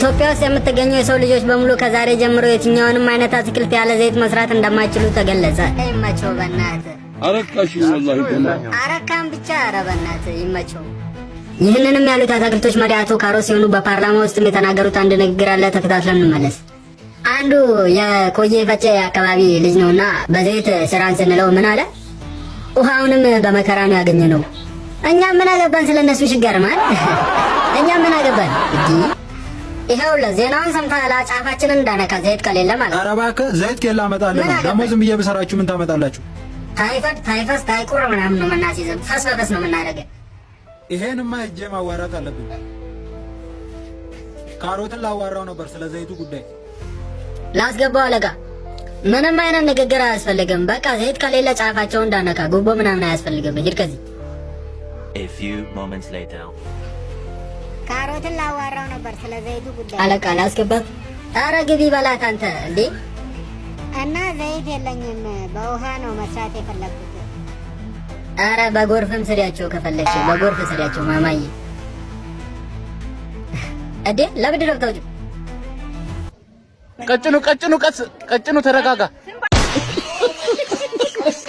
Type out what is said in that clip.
ኢትዮጵያ ውስጥ የምትገኙ የሰው ልጆች በሙሉ ከዛሬ ጀምሮ የትኛውንም አይነት አትክልት ያለ ዘይት መስራት እንደማይችሉ ተገለጸ። ይመቸው በእናትህ። አረካሽ ወላሂ። አረካም ብቻ፣ ኧረ በእናትህ ይመቸው። ይህንንም ያሉት አትክልቶች መሪ አቶ ካሮት ሲሆኑ በፓርላማ ውስጥም የተናገሩት አንድ ንግግር አለ። ተከታትለን እንመለስ። አንዱ የኮዬ ፈጬ አካባቢ ልጅ ነውና በዘይት ስራን ስንለው ምን አለ? ውሃውንም በመከራ ነው ያገኘነው። እኛ ምን አገባን ስለነሱ ችግር ማለት፣ እኛ ምን አገባን? ይኸውልህ ዜናውን ሰምተሃል? ጫፋችንን እንዳነካ ዘይት ከሌለ ማለት። ኧረ እባክህ፣ ዘይት ከየት ላመጣልህ ነው? ደግሞ ዝም ብዬ ብሰራችሁ ምን ታመጣላችሁ? ታይፈድ፣ ታይፈስ፣ ታይቁር ምናምን ነው የምናስይዘው። ፈስ በፈስ ነው የምናደርገው። ይሄንማ ሄጄ ማዋራት አለብኝ። ካሮትን ላዋራው ነበር ስለ ዘይቱ ጉዳይ። ላስገባው አለቃ። ምንም አይነት ንግግር አያስፈልግም። በቃ ዘይት ከሌለ ጫፋቸውን እንዳነካ፣ ጉቦ ምናምን አያስፈልግም። ሂድ ከዚህ። A few moments later. ካሮትን ላዋራው ነበር ስለ ዘይቱ ጉዳይ። አለቃ ላስገባት። ኧረ ግቢ በላት አንተ እንዴ። እና ዘይት የለኝም፣ በውሃ ነው መስራት የፈለግኩት። ኧረ በጎርፍም ስሪያቸው፣ ከፈለግሽ በጎርፍ ስሪያቸው ማማዬ። እንዴ፣ ለምንድን ነው የምታወጪው? ቀጭኑ፣ ቀጭኑ፣ ቀስ፣ ቀጭኑ፣ ተረጋጋ።